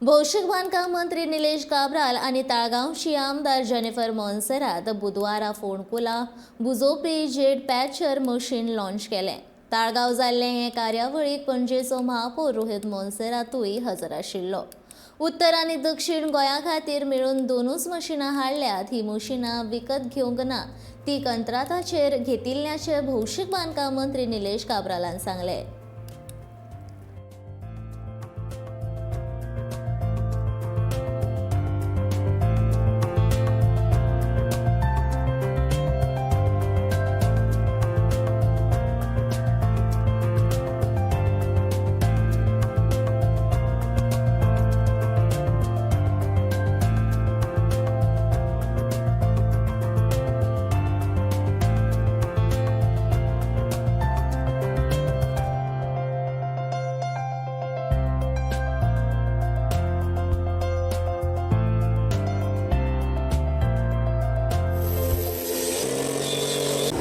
भौशीक बांदकाम मंत्री निलेश काब्राल आनी ताळगांवची आमदार जेनिफर मोन्सेरात बुधवारा फोंडकुला बुजोवपी जेड पॅचर मशीन लॉन्च केलें. ताळगांव जाल्ले हे कार्यावळीक पणजेचो महापौर रोहित मोन्सेरातूय हजर आशिल्लो. उत्तर आनी दक्षिण गोंया खातीर मेळून दोनूच मशिनां हाडल्यात. ही मशिनां विकत घेवंक ना, ती कंत्राटाचेर घेतिल्ल्याचें भौशीक बांदकाम मंत्री निलेश काब्रालान सांगलें.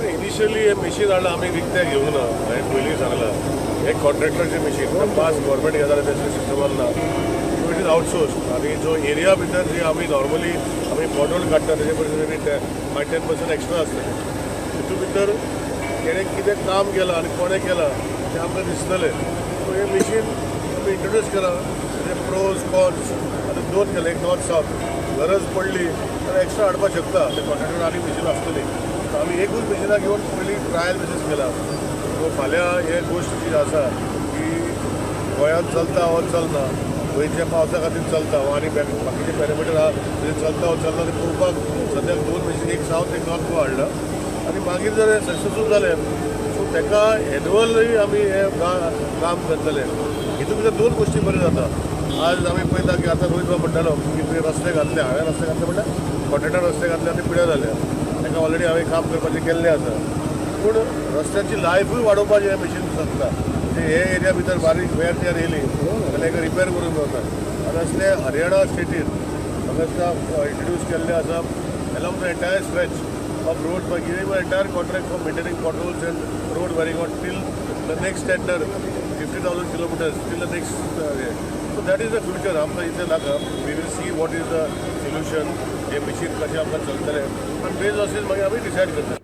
इनिशियली हे मशीन हाडलां आमी, विकतें घेवंक ना. हांवें पयलीं सांगलां, हे कॉन्ट्रॅक्टराचें मशीन. पास गव्हर्मेंट घेता जाल्यार तसलें सिस्टमान ना, सो it is outsource. आनी जो एरिया भितर जी आमी नॉर्मली आमी पॉटहोल काडटा, तेजे परस 5-10% एक्स्ट्रा आसतलें. तितून भितर तेणें कितें काम केलां आनी कोणें केलां तें आमकां दिसतलें. सो हें मशीन आमी इंट्रोड्यूस केलां. तेजे प्रोज कॉन्स आतां दोन केले, एक नॉर्थ सावथ. गरज पडली जाल्यार एक्स्ट्रा हाडपाक शकता. ते कॉन्ट्रॅक्टर आनी मशिनां आसतलीं. सो आमी एकूच मशिनां घेवन पयलीं ट्रायल बेसीस केला. सो फाल्यां हे गोश्ट जी आसा की गोंयांत चलता वो चलना, गोंयच्या पावसा खातीर चलता वो आनी बाकीचे पॅरामिटर आहा ते चलता वो चलना ते पळोवपाक सद्याक दोन मशीन, एक सावथ, एक नॉर्थ गोवा हाडला. आनी मागीर जर हें सक्सेसफूल जालें, सो ताका एनुअलूय आमी हें काम करतले. हितून भितर दोन गोश्टी बऱ्यो जाता. आज आमी पळयता की आतां रोहित बाब म्हणटालो की तुवें रस्ते घातले. हांवें रस्ते घातले म्हणल्यार कॉन्ट्रॅक्टर रस्ते घातले आनी पिड्यार जाले. ताका ऑलरेडी हांवें काम करपाचें केल्लें आसा. पूण रस्त्याची लायफूय वाडोवपाचें हें मशीन शकता. म्हणजे हे एरिया भितर बारीक वेर टेर येयली जाल्यार हेका रिपेर करूंक मेळटा. आनी असले हरियाणा स्टेटीन म्हाका दिसता इंट्रोड्यूस केल्लें आसा along the entire stretch of road by giving entire contract for maintaining potholes and road wearing out till the next tender, 50,000 kilometers till the next. So that is the future. आमकां इतलें नाका. We will see what is the solution, hey machine कशें आमकां चलतलें आनी बेज असेल मागीर आमी डिसायड करतले.